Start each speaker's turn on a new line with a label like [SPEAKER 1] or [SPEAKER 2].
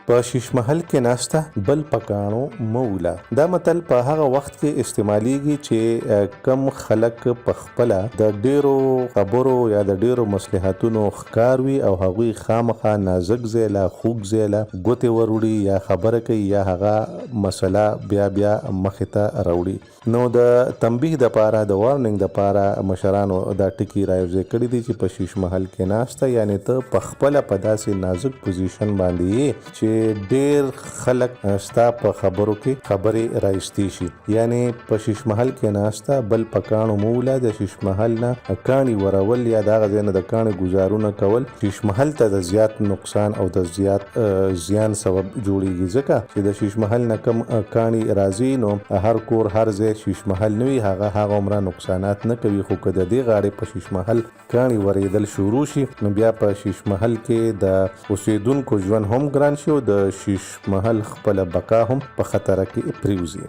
[SPEAKER 1] په شیش محل کې ناسته بل په کاڼو مه وله. دا متل په هغه وخت کې استعمالیږي چې کوم خلک په خپله د ډیرو خبرو یا د ډیرو مصلحتونو ښکار وي او هغوی خامخا نازک ځای له خوږ ځای له ګوتې وروړي یا خبره کوي یا هغه مسله بیا بیا مخې ته راوړي. نو د تنبیه د پاره د وارننګ د پاره مشرانو دا ټکي رایوځای کړي دي چې په شیش محل کې ناسته یعنې ته په خپله په داسې نازک پوزیشن باندې یې چې ډیر خلک ستا په خبرو کې خبرې رایستی شي یعنې په شیش محل کې ناسته بل په کاڼو مه وله د شیش محل نه کاڼي ورول یا د هغه ځای نه د کاڼي ګوزارونه کول شیش محل ته د زیات نقصان او د زیات زیان سبب جوړیږي ځکه چې د شیش محل نه کوم کاڼي راځي نو هر کور هر ځای شیش محل نه وي هغه هغه عمره نقصانات نه کوي خو که د دې غاړې په شیش محل کاڼي ورېدل شروع شي نو بیا په شیش محل کې د اوسېدونکو ژوند هم ګران شي او د شیش محل خپله بقا هم په خطره کې پریوځي.